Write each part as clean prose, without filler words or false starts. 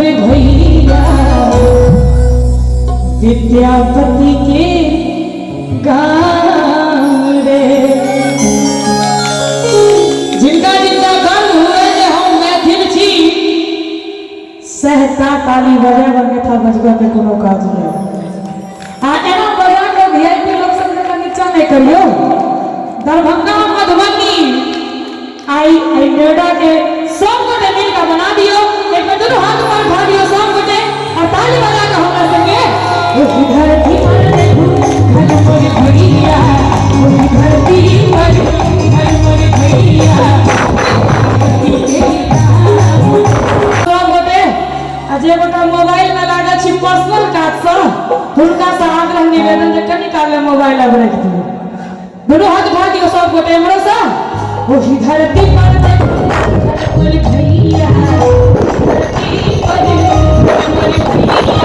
मोर भैया, विद्यापति के गाम रे। जिनका जिनका गर्व हुए जे हम मैथिल छी, सहता ताली बजाय, अन्यथा बजबऽ के कोनो काज नहि। आ एना बजा कऽ वीआईपी लोक सब जकाँ नीचा नहि करियौ। दरभंगा, मधुबनी, आई आई नोएडा के सब गोटे मिल कऽ बना दियौ। एक बेर दुनू हाथ ऊपर उठा दियौ सब गोटे और ताली बजा कऽ हमरा संगे। ओहि धरती पर देखू घर मोर भैया, ओहि धरती पर घर मोर भैया। सब गोटे आ जे गोटा मोबाइल में लागल छी पर्सनल काज सँ, हुनका सँ आग्रह निवेदन जे कनि काल मोबाइल आब राखि दियौ। दुनू हाथ उठा दियौ सब गोटे एम्हरो सँ। ओहि धरती पर देखू घर मोर भैया, धरती पर घर मोर भैया।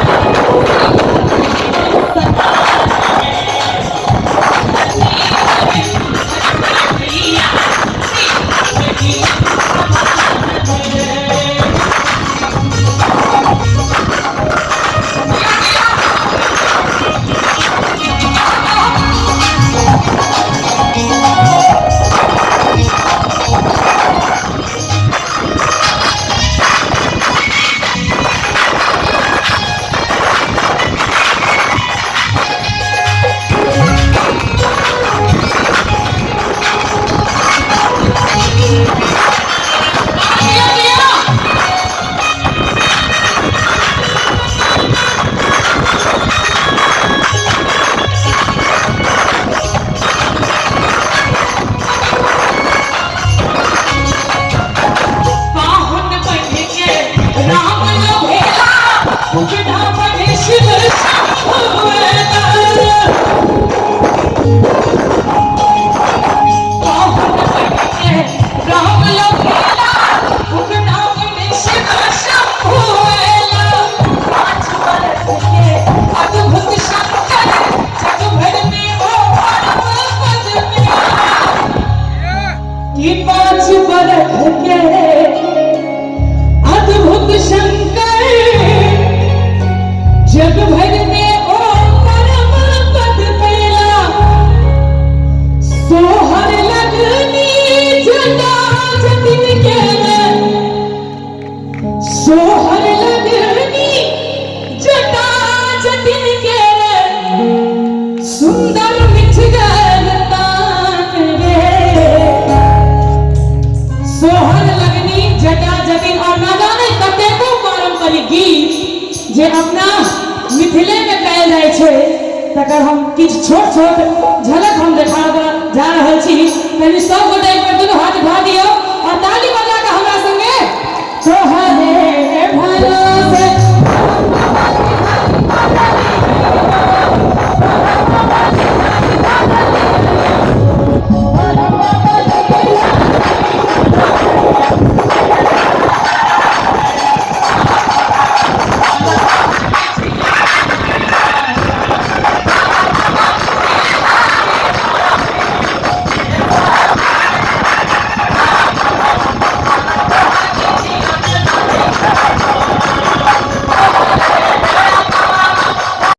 पाहुन बन के राम लोभेला, उगना बन शिव शंभु। पाहुन बन के राम लोभेला, उगना बन शिव शंभु। 5 बरस के अद्भुत शंकर, जग भर में ओ परम पद पेला। कि 5 बरख के अद्भुत शंकर, जग भर में ओ परम पद पेला। सोहर लगनी जटा जटिन के, सोहर लगनी जटा जटिन के, सुंदर मिठगर तान रे। सोहर लगनी जटा जटिन और न जाने कतेको पारंपरिक गीत जे अपना मिथिले में कयल जाइ छै, तकर हम किछु छोट छोट झलक हम देखा जा रहल छी। कनि सब गोटे एक बेर दुनू हाथ उठा दियौ और ताली बजा कऽ हमरा संगे। सोहर